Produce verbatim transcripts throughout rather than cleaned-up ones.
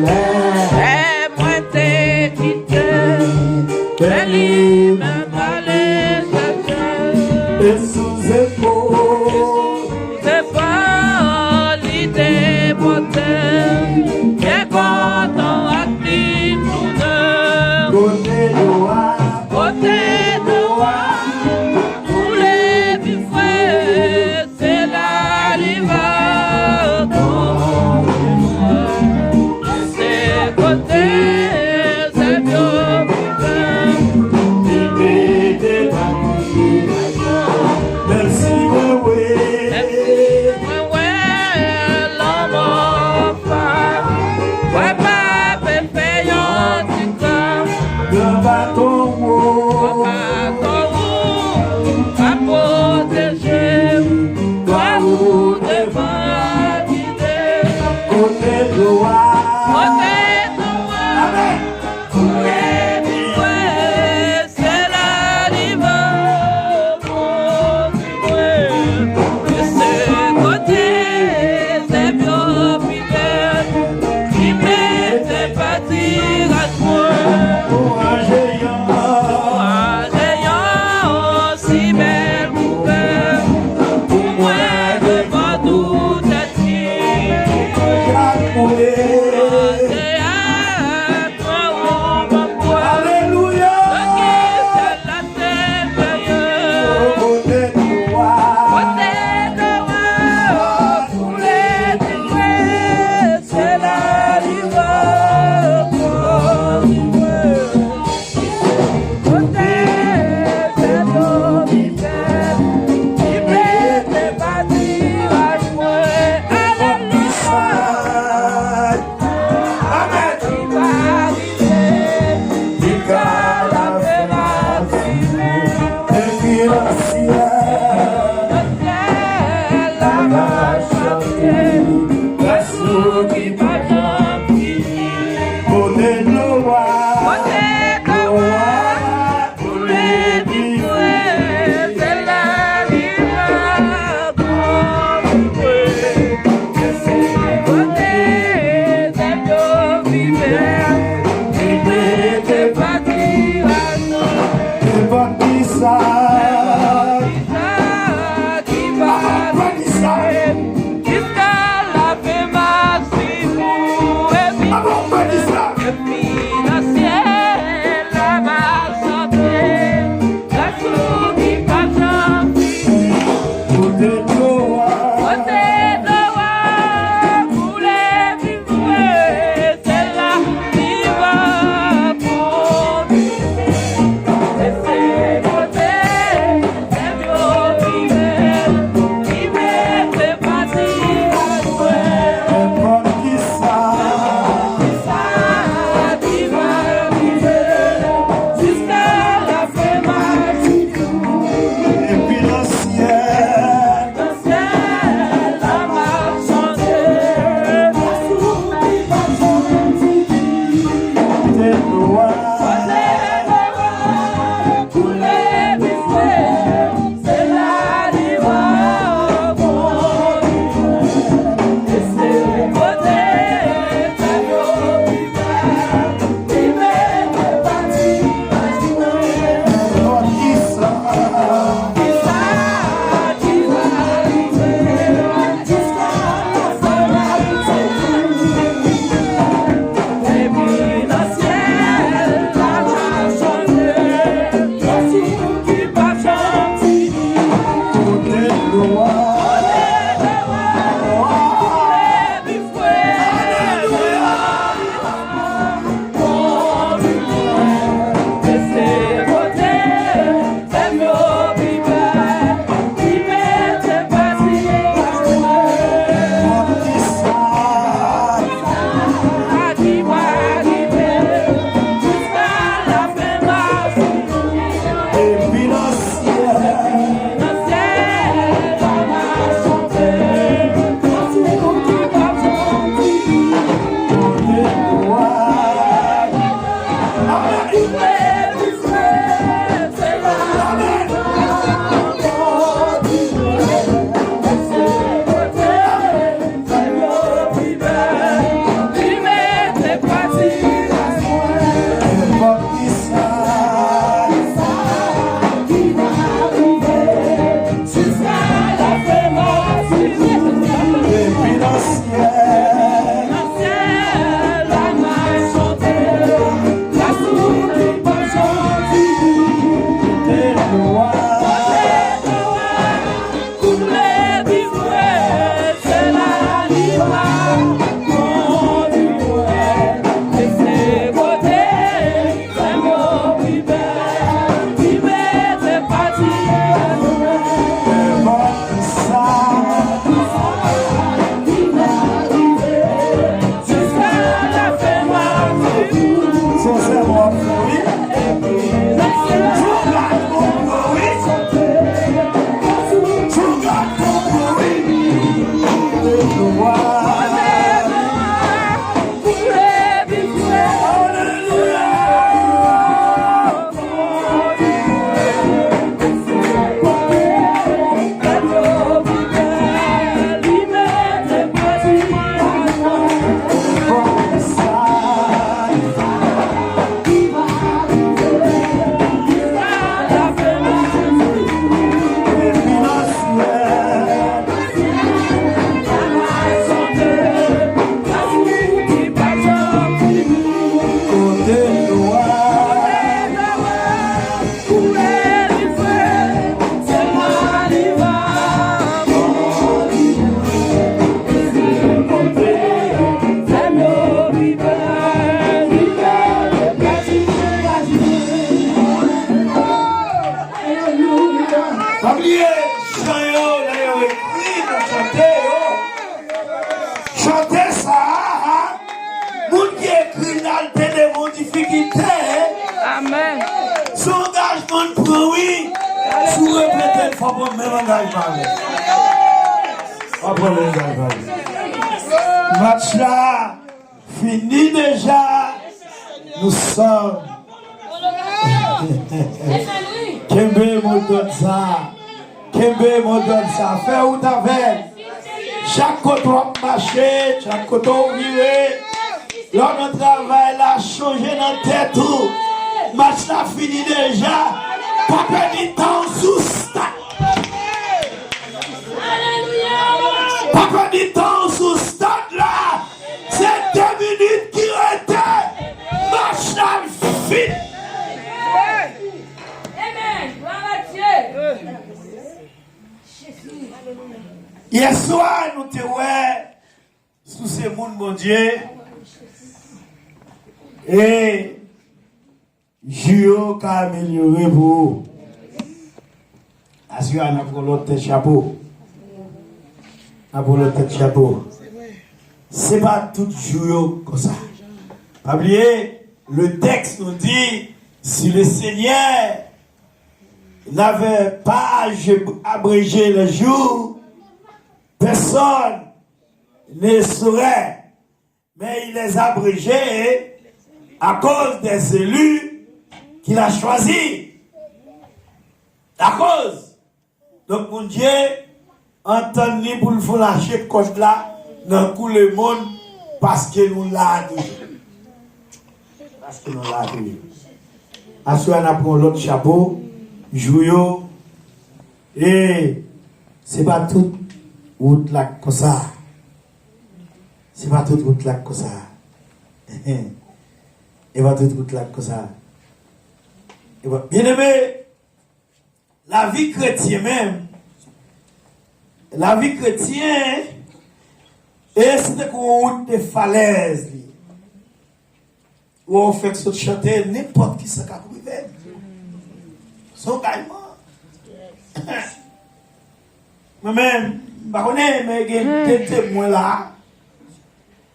Lè mwen te kite, men li menm ale chèche. E sou zepòl, sou zepòl li te pote, byen kontan ak li tounen. Kote dlo a, kote dlo a koule pi fre, se la li va tonbe. Se kote zèb yo pi bèl, li mete pati. Menm si mwen wè, menm si mwen wè lanmò pa, mwen pa pe fè yon ti kran. Gran baton ou, gran baton ou a pwoteje m. Kwa ou devan gide m. Kote dlo a, kote dlo a, amèn, koule pi fre, se la li va kontinye. E se kote zèb yo pi bèl, li mete pati rad mwen. Pou anje an, pou anje an, si bèl kouvè pou mwen devan tout ènmi. Anje a koule, anje Al te devan difikilte. Amèn. Se yon angajman n pran, wi. Si w repete l, fò w pran menm angajman an. W ap pran menm angajman an. Match la fini deja. Nou sòm. Kenbe modòd sa. Kenbe modòd sa. Fè wout avè l. Chak kote w ap mache, chak kote w vire, lè w nan travay la, chonje nan tèt ou. Match la fini deja. Pa pèdi tan w sou stad. Pa pèdi tan w sou stad la. Se de minit ki rete. Match la fini. Yèswa, nou te wè si w se moun Bondye, e jou yo ka amelyore pou ou. Aswè a, n ap pran lòt tèt chapo. N ap pran lòt tèt chapo. Se pa tout jou yo konsa. Pa bliye, le tèks nou di, si le Senyè n'avait pas abrégé les jours, personne ne saurait, mais il les a abrégés à cause des élus qu'il a choisis. Akoz. Donk, Bondye antann li pou l fè w lache kòd la nan kou lemonn, paske nou la a toujou. Paske nou la a toujou. Aswè a, n ap pran lòt chapo, jou yo, e se pa tout wout la k konsa. Se pa tout wout la k konsa. E pa tout wout la k konsa. E pa, byeneme, lavi kretyen menm, lavi kretyen, e se tankou yon wout de falèz li. Ou fèk sot chante, nenpòt ki sa ka rive. Se yon gayman. Mwen menm, m pa konnen, men gen de temwen la.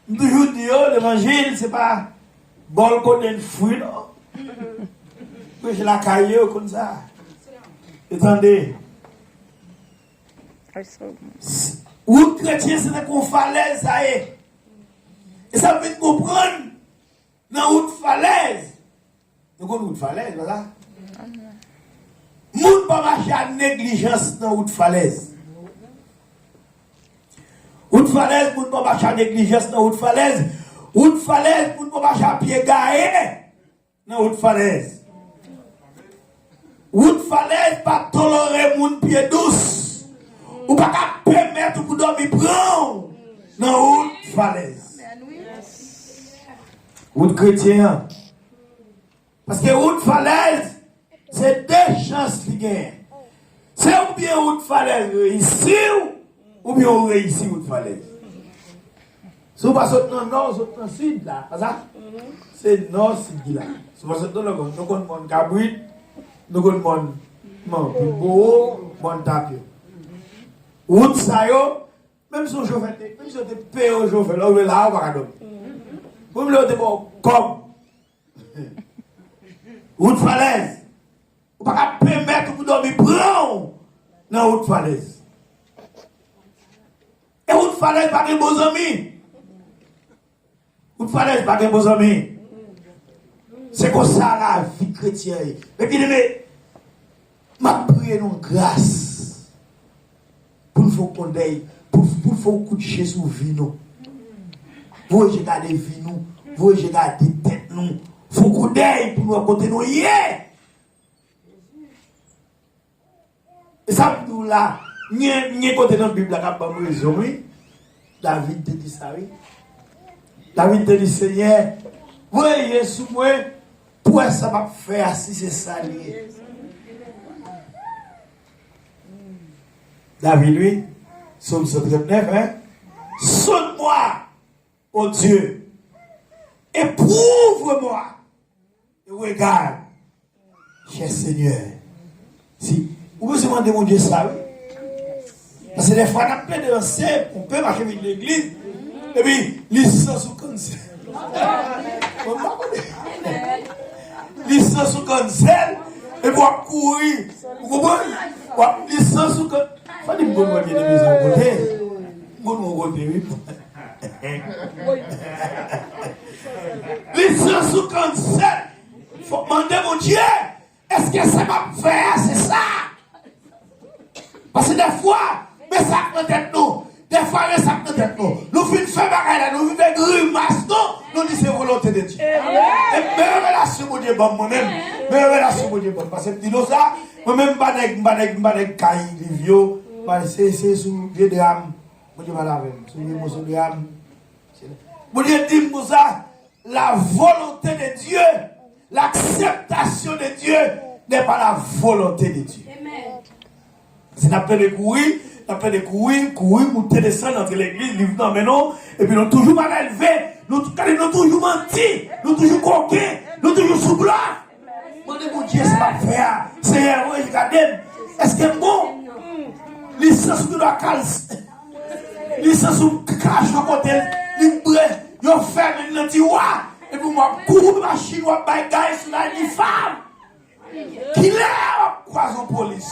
M toujou di yo, levanjil, se pa bòl kodenn fwi, non. Preche lakay yo, yo konn sa. Yo tande. S-, wout kretyen, se tankou yon falèz sa ye. E sa m vin konprann nan wout falèz. Nou konn wout falèz, pa sa? Moun pa mache a neglijans nan wout falèz. Wout falèz, moun pa mache a neglijans nan wout falèz. Wout falèz, moun pa mache a pye gaye nan wout falèz. Wout falèz pa tolere moun pye dous. Ou pa ka pèmèt ou pou dòmi pran w nan wout falèz. Wout kretyen an. Paske wout falèz, se de chans li genyen. Se oubyen wout falèz reyisi w, oubyen w reyisi wout falèz. Si w pa sot nan nò, w sot nan sid la, pa sa? Se nò, sid ki la. Si w pa sot nan nò, nou konn mòn kabrit, nou konn mòn, mòn bowo, mòn tapyo. Wout sa yo, menm si w chofè, menm si yo te peye w chofè, lè w rive la, ou pa ka dòmi. Pou m lè yo te ba w kòb. Wout falèz. Ou pa ka pèmèt ou pou dòmi pran w nan wout falèz. E wout falèz pa gen bon zanmi. Wout falèz pa gen bon zanmi. Se konsa lavi kretyen ye. Men byeneme, m ap priye nou gras pou n fè yon kondèy, pou, pou n fè yon kout je sou vi nou. Voye je gade vi nou, voye je gade tèt nou. Fè yon kondèy pou n wè kote nou ye. E sa m di w la, m gen, m gen kote nan Bib la k ap ban m rezon, wi. David te di sa, wi. David te di, Senyè, voye je sou mwen, pou wè sa m ap fè a, si se sa l ye. David, wi, Sòm san trannèf, hein? Sonde-moi, ô Dieu, éprouve-moi, et regarde, cher Seigneur. Si, ou bezwen mande Bondye sa, wi. Paske dèfwa n ap plede ranse, on pè mache vin legliz, epi li san sou kannsè. Bon, m pa konnen. Li san sou kann sèl, epi w ap kouri. Ou konprann? W ap li san sou kann. Fò di m konn wè byen depi sa kote. M konn wè kote, wi. Li san sou kann sèl. Fò mande Bondye, èske sa m ap fè a, se sa? Paske dèfwa, men sa k nan tèt nou. Dèfwa, men sa k nan tèt nou. Nou fin fè bagay la, nou fin fè grimas nou, nou di se volonte de Dye. E men revelasyon Bondye ban m, mwen menm. Men revelasyon Bondye ban m. Paske m di nou sa, mwen menm, m pa nèg, m pa nèg, m pa nèg kay liv yo. M pa, se, se sou vye dram. Bondye pale avè m. Sou vye moso dram. Bondye di m konsa, la volonté de Dieu, l'acceptation de Dieu n'est pas la volonté de Dieu. Si n ap tande kouri, n ap tande kouri, kouri, moute desann, antre legliz, liv nan men nou, epi nou toujou pa leve, nou, gade, nou toujou manti, nou toujou koken, nou toujou sou blòf. Mande Bondye sa m ap fè a. Seyè, voye gade m. Èske m bon? Lisans ou gen dwa kal. Lisans ou kache yon kote, li bre. Yo fèmen l nan tiwa. Epi w ap kouri machin, w ap bay gaz sou la, li fam. Kilè w ap kwaze yon polis?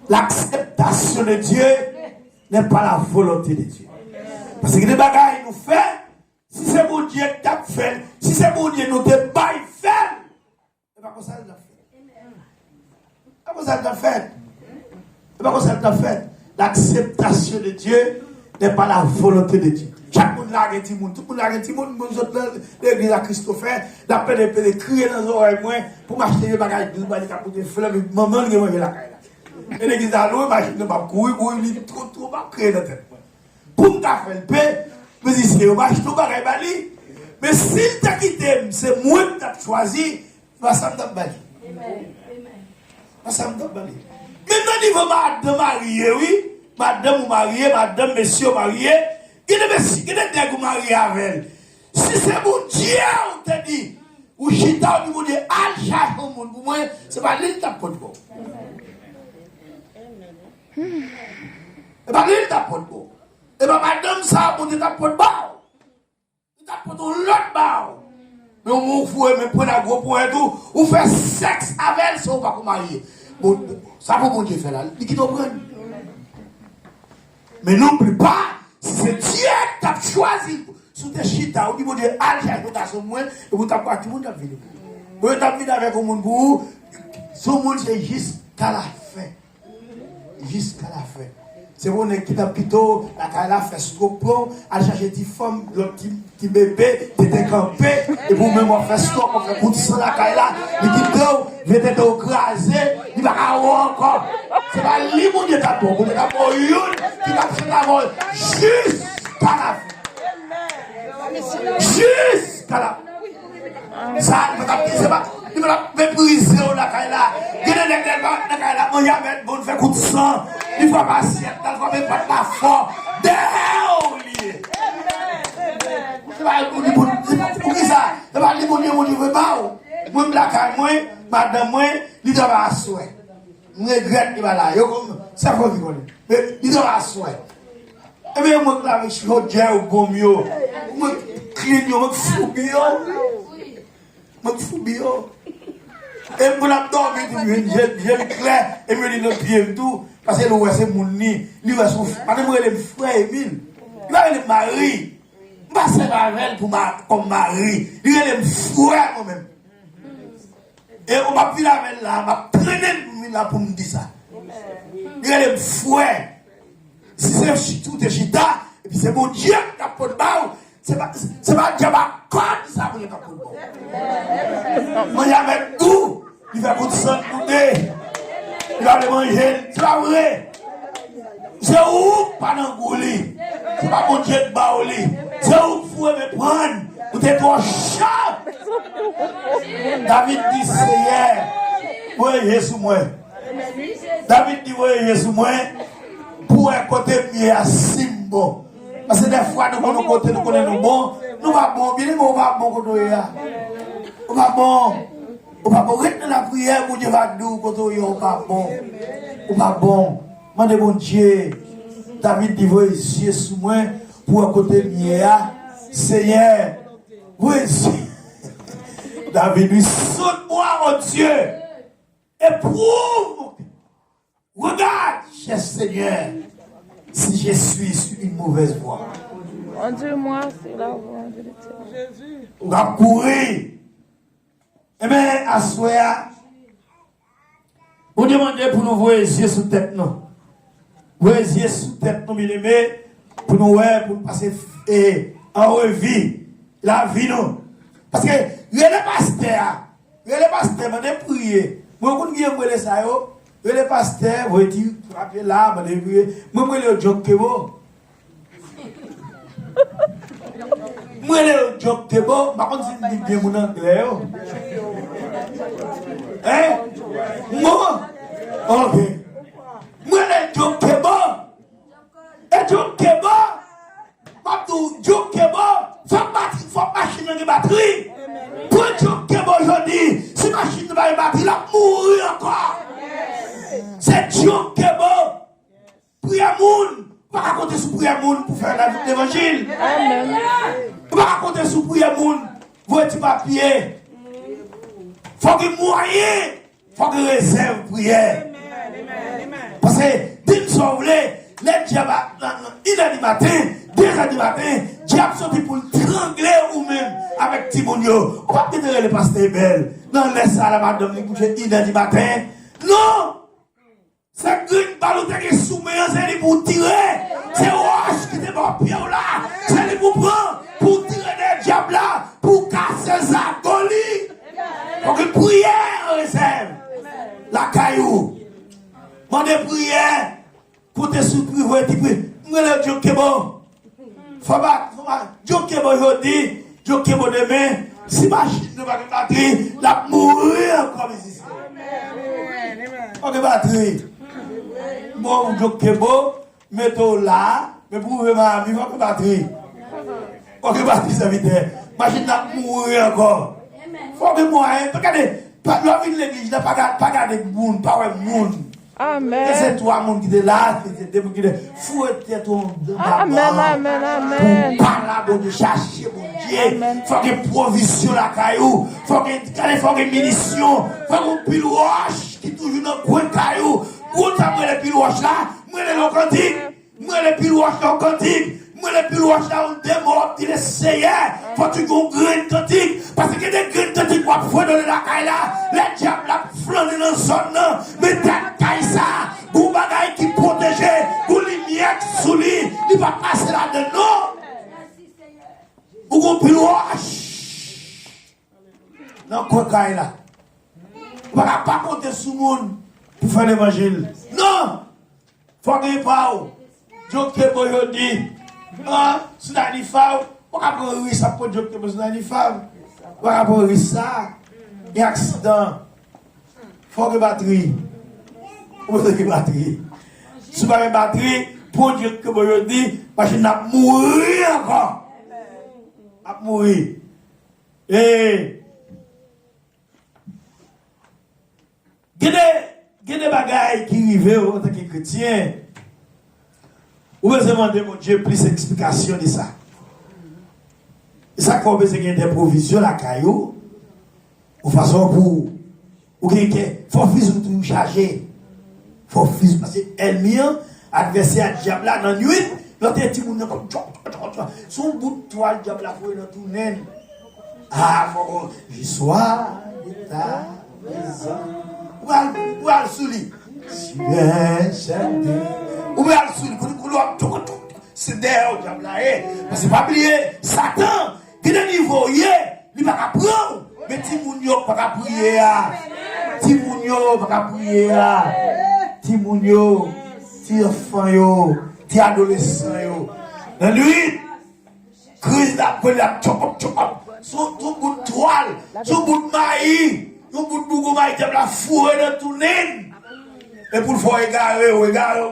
L'acceptation de Dieu n'est pas la volonté de Dieu. Paske gen de bagay nou fè, si se Bondye k t ap fè l, si se Bondye nou te bay fè l, e pa konsa l t ap fèt. E pa konsa l t ap fèt. E pa konsa l t ap fèt. L'acceptation de Dieu n'est pas la volonté de Dieu. Chak moun lage timoun. Tout moun lage timoun. Moun sot nan legliz a Christopher, l ap pede, pede kriye nan zòrèy mwen pou m achte yon bagay dous ba li, k ap pote flè, men manman l gen manje lakay la. E legliz la lwe, machin nan p ap kouri, kouri, li two, two, p ap kriye nan tèt mwen. Pou m ta fè l pe, mizisyen yo pa achte yon bagay ba li. Men si l te kite m, se mwen m t ap chwazi, se pa sa m t ap ba li. Se pa sa m t ap ba li. Menm nan nivo madanm marye, wi. Madanm ou marye, madanm mesye ou marye. Gen de mesye, gen de nèg ou marye avè l. Si se Bondye ou te di, ou chita, ou di Bondye, al chache yon moun pou mwen, se pa li l t ap pot ba w. E pa li l t ap pot ba w. E pa madanm sa a Bondye t ap pot ba w. Li t ap pot yon lòt ba w. Men yon moun ou foure men pwen nan gwo ponyèt ou, ou fè sèks avè l san ou pako marye. Bon, sa pou Bondye fè la, li kite w pran l. Men non pli pa, si se Dye k t ap chwazi, si w te chita, ou di Bondye, al chache yon gason mwen, epi w t ap wè ki moun t ap vini. Bon, yo t ap vini avèk yon moun pou ou, se yon moun se jiska lafen. Jiska lafen. Se pou nèg ki t ap kite w lakay la, fè stwok pran w, al chache ti fanm, lòt ti, ti bebe, tete kanpe, epi w menm w ap fè stwok, w ap fè kout san lakay la, li kite w, vye tete w kraze, li pa ka wè w ankò. Se pa li Bondye t ap ba w, Bondye t ap ba w youn ki t ap chita avè w jiska lafen. Jiska lafen. Sa, li pa t ap, se pa, li pa t ap meprize w lakay la. Gen de nèg lè l pa nan kay la, manje avè l, bon, fè kout san. Li frape asyèt la, li frape pòt la fò. Dèyè w li ye. Se pa pou li, pou, pou, poukisa? Se pa li Bondye, Bondye vle ba w. Mwen, m lakay mwen, madanm mwen, li travay aswè. M regrèt li pa la. Yo konn, sèl fò ki konnen. Men, li travay aswè. Ebyen, mwen k lave chodyè yo, bonm yo. Mwen k klin yo, mwen k foubi yo. Mwen k foubi yo. E m konn ap dòmi tou, m jwenn je, je l klè, e m jwenn li nan pye m tou. Paske l wè se moun li, li wè se yon fi. Madanm rele m frè Emil. Li pa rele m mari. M pa sèvi avè l pou ma-, kòm mari. Li rele m frè mwen menm. E ou p ap vin avè l la, m ap trennen l pou m vin la pou m di sa. Li rele m frè. Si se chi-, si w te chita, epi se Bondye k ap pot ba w, se pa, se pa dyab ak kòd sa Bondye k ap pot ba w. Manje avèk gou, li fè kout san goude. Li pa vle manje l, se pa vre. Se ou k pa nan gou li. Se pa Bondye k ba w li. Se ou k foure men pran. Ou te twò cho. David di, Seyè, voye je sou mwen. David di, voye je sou mwen pou wè kote m ye a, si m bon. Paske dèfwa nou konn yon kote nou konnen nou bon. Nou pa bon, byeneme, ou pa bon kote w ye a. Ou pa bon. Ou pa bon, ret nan lapriyè, Bondye va di w kote w ye, ou pa bon. Ou pa bon. Mande Bondye. David di, voye je sou mwen pou wè kote m ye a. Senyè, voye David, wi, sonde mwa, o Dye, e pwouve, regarde, cher Seigneur, si je suis sur une mauvaise voie. Conduis-moi sur la voie de l'éternel. Ou ap kouri. Enben, aswè a, Bondye mande pou nou voye zye sou tèt nou. Voye zye sou tèt nou, byeneme, pou nou wè, pou nou pase, e, an revi lavi nou. Paske, rele pastè a, rele pastè, mande priye. Mwen konn gen m rele sa yo, rele pastè, voye ti papye la, mande priye. Mwen, mwen rele yo Djonkebo. Mwen rele yo Djonkebo, m pa konn si m di byen moun anglè yo. Hein? Bon? Ok. Mwen rele Djonkebo. E Djonkebo, m ap di w, Djonkebo, fòk batri, fòk machin nan gen batri. Pran Djonkebo jodi, si machin nan pa gen batri, l ap mouri ankò. Se Djonkebo. Priyè moun, ou pa ka konte sou priyè moun pou fè la, levanjil. Amèn. Ou pa ka konte sou priyè moun, voye ti papye. Fò gen mwayen, fò gen rezèv priyè. Paske, di m sa w vle, lè dyab a, nan, nan, inè di maten, dezè di maten, dyab soti pou l trangle ou menm avèk timoun yo. Ou p ap kite rele pastè Ebèl nan lè sa la, madanm li kouche inè di maten. Non! Se grenn bal ou te gen sou men an, se li pou w tire. Se wòch ki te bò pye w la, se li pou w pran, pou w tire dèyè dyab la, pou w kase zago li. Fòk gen priyè an rezèv lakay ou. Mande priyè, konte sou priye, ti priye. M rele Djonkebo. Fò ba, fò ba, Djonkebo jodi, Djonkebo demen. Si machin nou pa gen batri, l ap mouri ankò, mezanmi. Fò gen batri. Bon, Djonkebo, mete w la, men pou rive Miami, fò gen batri. Fò gen batri, sèvitè. Machin nan ap mouri ankò. Fò gen mwayen. Pa gade, pa, lè w vin legliz la, pa gade, pa gade moun, pa wè moun. Amèn. E se twa moun ki te la, se, se de moun ki te foure tèt ou anba ban. Amèn, amèn, amèn. Pou w pa la, Bondye, chache Bondye. Amèn. Fò gen pwovizyon lakay ou. Fò gen, gade, fò gen minisyon. Fò gen pil wòch ki toujou nan kwen kay ou. Ou konn sa m rele pil wòch la? M rele l yon kantik. M rele pil wòch la yon kantik. M rele pil wòch la yon demò, w ap di, Seyè, fò toujou yon grenn kantik. Paske gen de grenn kantik w ap fredone lakay la. Lè dyab la ap flannen nan zòn nan, men tèt kay sa, gon bagay ki pwoteje, gon limyè ki sou li, li pa pase ladann non. Ou gon pil wòch nan kwen kay la. Ou pa ka pa konte sou moun pou fè levanjil. Non! Fò gen pa w. Djonkebo jodi. An, sou Dani Fav. Ou pa ka pran risk ap pran Djonkebo sou Dani Fav. Ou pa ka pran risk sa. Gen aksidan. Fò gen batri. Ou bezwen gen batri. Si w pa gen batri, pran Djonkebo jodi, machin nan ap mouri ankò. Ap mouri. E gen de, gen de bagay ki rive w antanke kretyen, ou bezwen mande Bondye plis eksplikasyon de sa. E sa k fè w bezwen gen de pwovizyon lakay ou, yon fason pou ou gen kè, fò fizi w toujou chaje. Fò fizi, paske ènmi an, advèsè a, dyab la, nan nwit, lè w te timoun nan, kòm tchòk, tchòk, tchòk, tchòk. Se yon bout twal dyab la foure nan tou nen l. Ah, fò kon, je sois de ta présence. Ou pral, ou pral sou li. Tu es chef de. Ou pral sou li, kote koulè w ap tchòk, tchòk, tchòk. Se dèyè w dyab la ye. Paske pa bliye, Satan, gen de nivo w ye, li pa ka pran w. Men timoun yo pa ka priye a. Timoun yo pa ka priye a. Timoun yo, ti anfan yo, ti adolesan yo. Nan nwit, kriz la ap pran, l ap tchokòp, tchokòp. Sou, sou bout twal, sou bout mayi, yon bout bougon mayi dyab la foure nan tou nen l. E pou l fè w egare, w egare, w,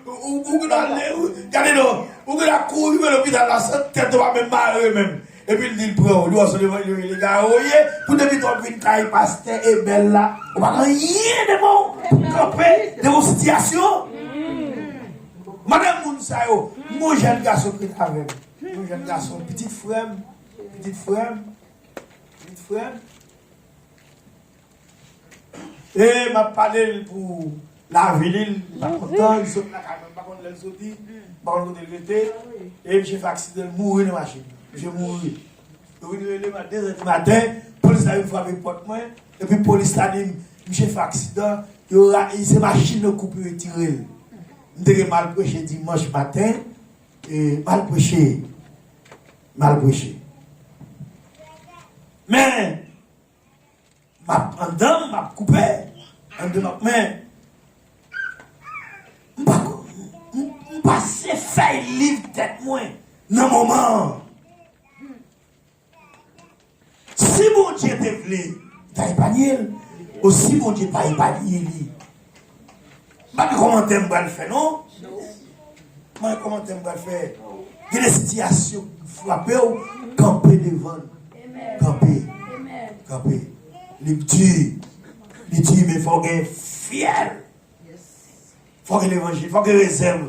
w, w, w gen dwa ale, w, gade non, w gen dwa kouri rive lopital la san tèt ou pa menm mare menm. Epi l di l pran w, li wè se levanjil egare w ye, pou depi w ap vin kay pastè Ebèl la, ou pa gen anyen devan w pou kanpe devan yon sitiyasyon. Madanm moun sa yo, m gon jèn gason ki rete avè m. M gon jèn gason, pitit frè m, pitit frè m, pitit frè m. E m ap pale l pou lavi li, li pa kontan, li sot lakay mwen, m pa konn lè l soti, m pa konn kote l rete. E misye fè aksidan, l mouri nan machin. Misye mouri. Yo vin rele m a de zè di maten, polis la vin frape pòt mwen, epi polis la di m, misye fè aksidan, yo ra, se machin nan koupe yo tire l. M te gen m al preche dimanch maten, e m al preche, m al preche. Men, m ap anndan, m ap koupe, anndan m ap, men, m pa, m, m pase fèy liv tèt mwen nan moman an. Si Bondye te vle, li ta epanye l. O si Bondye pa epanye li. M pa gen kòmantè m pral fè, non. M pa gen kòmantè m pral fè. Gen de sitiyasyon ki frape w, kanpe devan l. Kanpe. Kanpe. Li di, li di, men fò w gen fyèl. Fò w gen levanjil, fò w gen rezèv.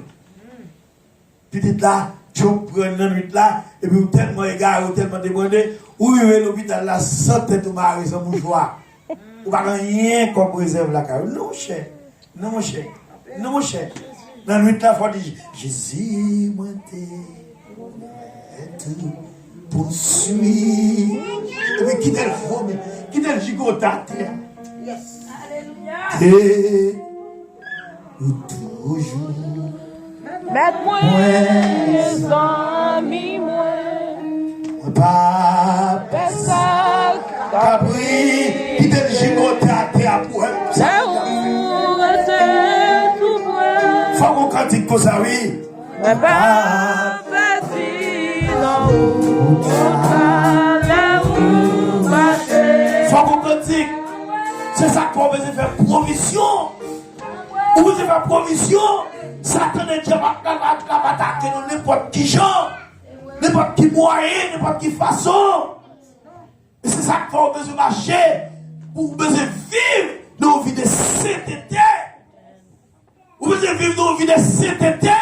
Pitit la, Trump pran nan nwit la, epi ou tèlman egare, ou tèlman debrande, ou rive lopital la san tèt ou mare, san mouchwa. Ou pa gen anyen kòm rezèv lakay ou. Non, monchè. Non, monchè. Non, monchè. Nan nwit la, fò w di, Jezi, mwen te pwomèt ou pou m swiv. Epi kite l vomi, kite l jigote atè. Te Ou toujou mèt mwen, zanmi mwen. Mwen pa pè sa k ap ri. Kite l jigote atè a pou wè. Lè ou rete tou pre. Fò gon kantik konsa, wi. Mwen pa pèdi nan ou, lè ou mache. Fò gon kantik. Se sa k fè w bezwen fè pwovizyon. Ou bezwen fè pwovizyon. Satan e dyab ap, ap, ap, ap atake nou nenpòt ki jan, nenpòt ki mwayen, nenpòt ki fason. E se sa k fè w bezwen mache, ou bezwen viv nan yon vi de sentete. Ou bezwen viv nan yon vi de sentete.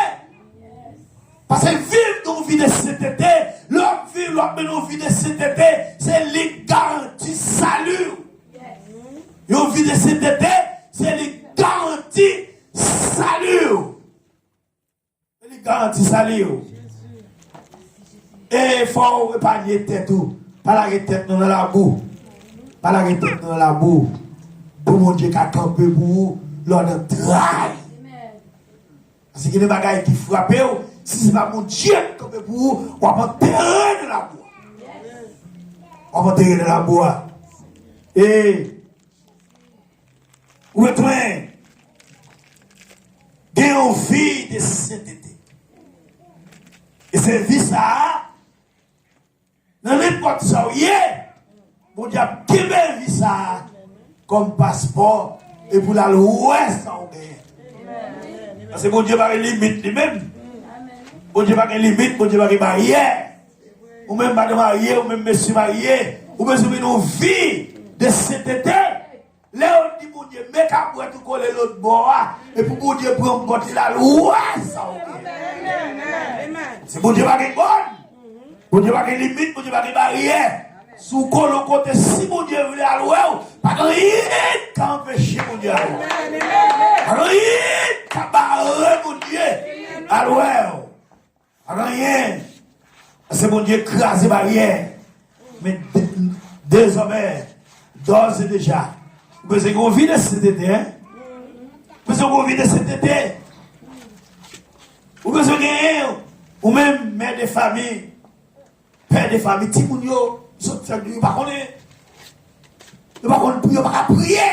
Paske viv nan yon vi de sentete, lè w ap viv, lè w ap mennen yon vi de sentete, se li k garanti sali w. Yon vi de sentete, se li k garanti sali w. Se li k garanti sali w. E fò w epanye tèt ou. Pa lage tèt nou nan labou. Pa lage tèt nou nan labou. Pou Bondye ka kanpe pou ou lè w nan tray. Paske gen de bagay ki frape w, si se pa Bondye k kanpe pou ou, w ap antere nan labou a. W ap antere nan labou a. E ou bezwen gen yon vi de sentete. E se vi sa a, nan nenpòt sa w ye, Bondye ap kenbe vi sa a kòm paspò, epi l al wè sa w genyen. Paske Bondye pa gen limit li menm. Bondye pa gen limit, Bondye pa gen baryè. Ou menm madan marye, ou menm mesye marye, ou bezwen mennen yon vi de sentete. Lè yo di Bondye, men kabwèt ou kole lòt bò a, epi Bondye pran bòt li, l al wè sa w genyen. Se Bondye pa gen bòn. Bondye pa gen limit, Bondye pa gen baryè. Si w kole yon kote, si Bondye vle al wè w, pa gen anyen k ka anpeche Bondye al wè w. Pa gen anyen k ka bare Bondye al wè w. Pa gen anyen. Paske Bondye kraze baryè. Men de-, dezòmè, dòz e deja, ou bezwen gen yon vi de sentete, en? Ou bezwen gen yon vi de sentete. Ou bezwen genyen, ou menm, mè de fanmi, pè de fanmi, timoun yo, zòt fè, yo pa konnen. Yo pa konn priye, yo pa ka priye.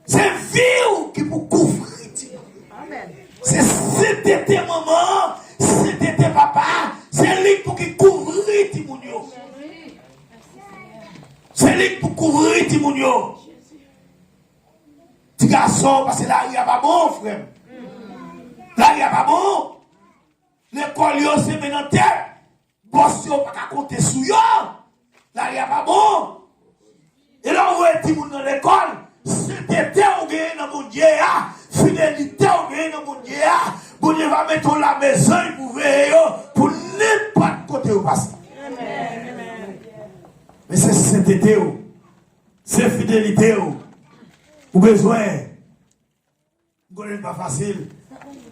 Se vi w ki pou kouvri timoun yo. Se sentete manman an, sentete papa a, se li k pou ki kouvri timoun yo. Se li k pou kouvri timoun yo. Ti gason, paske lari a pa bon, frè m. Lari a pa bon. Lekòl yo se men nan tèt. Bòs yo pa ka konte sou yo. Lari a pa bon. E lè w voye timoun nan lekòl, sentete w genyen nan Bondye a, fidelite w genyen nan Bondye a, Bondye va mete yon lame zanj pou veye yo, pou nenpòt kote yo pase. Men se sentete w, se fidelite w, ou bezwen. M konnen li pa fasil.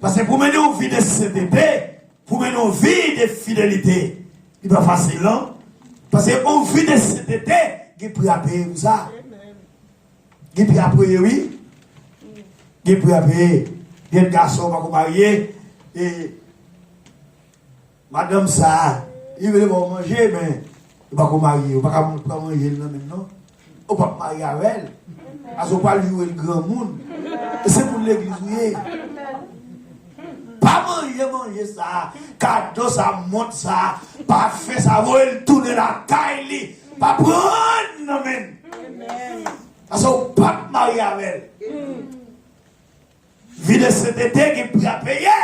Paske pou mennen yon vi de sentete, pou mennen yon vi de fidelite, li pa fasil non. Paske yon vi de sentete, gen pri a peye pou sa. Gen pri a peye wi. Gen pri a peye. Gen gason pako marye. E madanm sa, li vle ba w manje, men ou pako marye, ou pa ka pran manje l nan men l non. Ou p ap marye avè l. Paske ou pral joure l granmoun. E se moun legliz ou ye. Pa manje manje sa, kado sa, mont sa, pafen sa, voye l tounen lakay li. Pa pran nan men l. Paske ou p ap marye avè l. Vi de sentete gen pri a peye.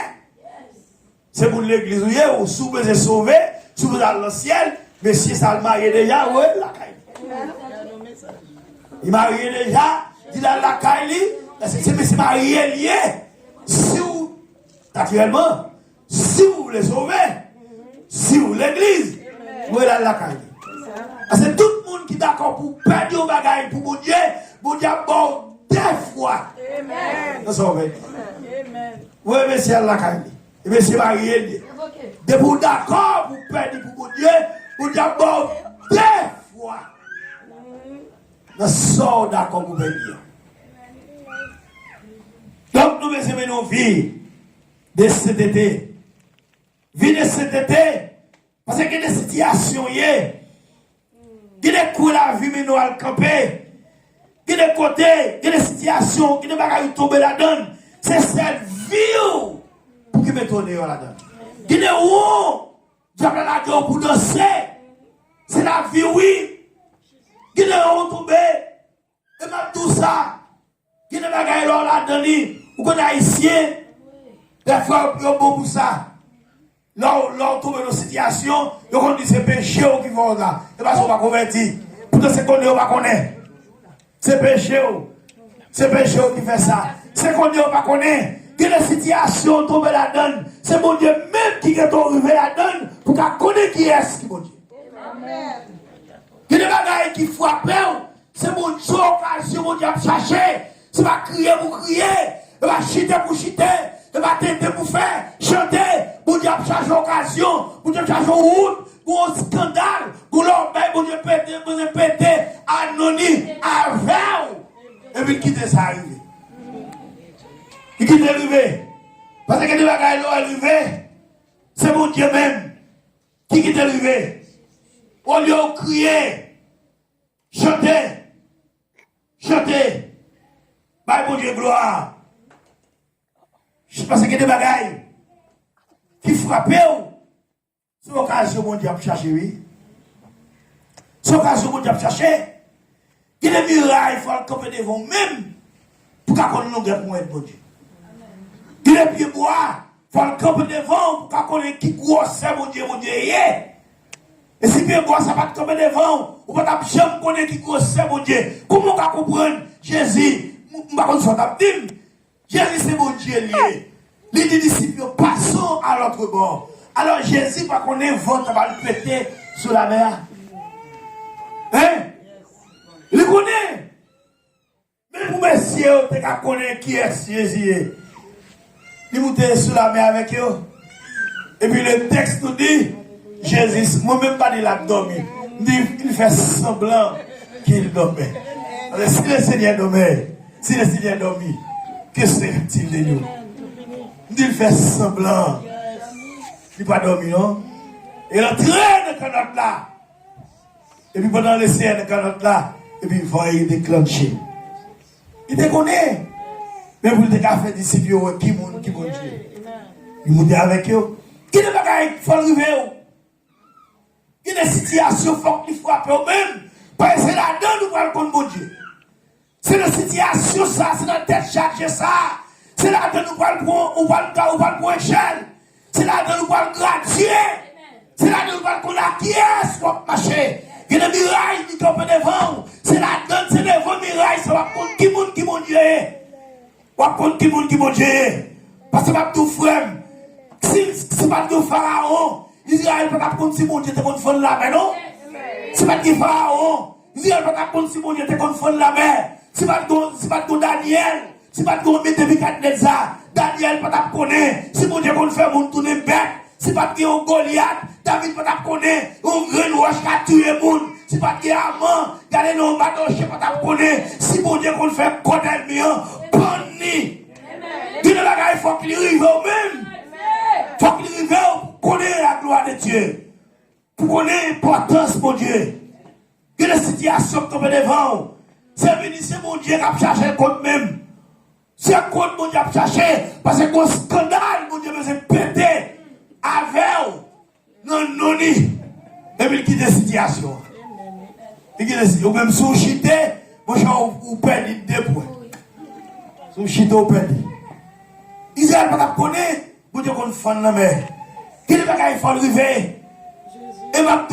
Se moun legliz ou ye, ou si w bezwen sove, si w bezwen al nan syèl, mesye sa l marye deja, voye l lakay li. Li marye deja, di l al lakay li, paske se mesye marye l ye. Si w, natirèlman, si w vle sove, si w legliz, voye l al lakay li. Paske tout moun ki dakò pou pèdi yon bagay pou Bondye, Bondye ap ba w de fwa nan sa w pèdi. Voye mesye al lakay li. E mesye marye l ye. Depi w dakò pou pèdi pou Bondye, Bondye ap ba w de fwa nan sa w dakò pou pèdi an. Donk nou bezwen mennen yon vi de sentete. Vi de sentete. Paske gen de sitiyasyon w ye. Gen de kou lavi mennen w al kanpe. Gen de kote, gen de sitiyasyon, gen de bagay ou tonbe ladan l. Se sèvi w pou ki mete w deyò ladan l. Gen de won dyab la lage w pou danse. Se lavi w wi. Gen de won ou tonbe. E m ap di w sa, gen de bagay lè w ladan li, ou konn ayisyen, dèfwa yo bon pou sa. Lè w, lè w tonbe nan sitiyasyon, yo konn di se peche w ki fè w la. E paske w pa konvèti. Poutan se konnen yo pa konnen. Se peche w. Se peche w ki fè sa. Se konnen yo pa konnen. Gen de sitiyasyon w tonbe ladan l. Se Bondye menm ki gentan rive ladan l pou ka konnen kiyès ki Bondye. Gen de bagay ki frape w. Se Bondye, se okazyon Bondye ap chache. Se pa kriye pou kriye. Se pa chite pou chite. Se pa tente pou fè. Chante. Bondye ap chache okazyon. Bondye ap chache yon wout. Gon eskandal. Gon lòbèy Bondye pete, Bondye pete. Anoni avè w. Epi l kite sa rive. Li kite rive. Paske gen de bagay lè w rive, se Bondye menm ki kite rive. Olye w kriye, chante, chante, bay Bondye glwa. Paske gen de bagay ki frape w, se okazyon Bondye ap chache, wi. Se okazyon Bondye ap chache. Gen de miray fò l kanpe devan w menm pou ka konn longè pwomès Bondye. Gen de pyebwa fò l kanpe devan w pou ka konnen ki gwosè Bondye, Bondye ye. E si pyebwa sa pa t kanpe devan w, ou pa t ap janm konnen ki gwosè Bondye. Kòman w ka konprann Jezi? M, m pa konn sa w t ap di m. Jezi se Bondye l ye. Li di disip yo, passons à l'autre bord. Alò Jezi pa konnen van t ap al pete sou lamè a. Hein? Li konnen. Men pou mesye yo te ka konnen kiyès Jezi ye. Li moute sou lamè avèk yo. Epi le tèks nou di, Jezi, mwen menm pa di l ap dòmi. M di, il fait semblant qu'il dormait. Alò, si le Seigneur dormait, si le Seigneur dormit, que sera-t-il de nous? M di, il fait semblant. Li pa dòmi, non. E l antre nan kannòt la. Epi pandan le Seyè nan kannòt la, epi van yo deklanche. Li te konnen. Men pou l te ka fè disip yo wè ki moun ki Bondye. Li moute avèk yo. Gen de bagay fò l rive w. Gen de sitiyasyon fòk li frape w menm. Paske se ladan l ou pral konn Bondye. Se nan sitiyasyon sa, se nan tèt chaje sa. Se ladan l ou pral pran, ou pral, ou pral pran echèl. Se ladan l ou pral gradye. Se ladan l ou pral konn ak kiyès w ap mache. Gen de miray ki kanpe devan w. Se ladan, se devan miray sa w ap konn ki moun ki Bondye ye. W ap konn ki moun ki Bondye ye. Paske m ap di w, frè m, si, si pa t gen Farawon, Izrayèl pa t ap konn si Bondye te konn fann lamè, non. Si pa t gen Farawon, Izrayèl pa t ap konn si Bondye te konn fann lamè. Si pa t gen, si pa t gen Danyèl, si pa t gen yon Nebikadneza, Danyèl pa t ap konnen si Bondye konn fè moun tounen bèt. Si pa t gen yon Golyat, David pa t ap konnen yon grenn wòch ka tiye moun. Si pa t gen Aman, gade nan yon bato chen pa t ap konnen si Bondye konn fè kòd ènmi an pann li. Gen de bagay fòk li rive w menm. Fòk li rive w pou konnen la gloire de Dieu. Pou konnen enpòtans Bondye. Gen de sitiyasyon k kanpe devan w. Se vini se Bondye k ap chache kont menm. Se kont Bondye ap chache, paske gon eskandal Bondye bezwen pete avè w nan non li. Epi l kite sitiyasyon an. Li kite sitiyasyon. Ou menm si w chite, monchè, ou, ou pèdi de pwen. Si w chite, ou pèdi. Izrayèl pa t ap konnen Bondye konn fann lanmè. Gen de bagay fò l rive. E m ap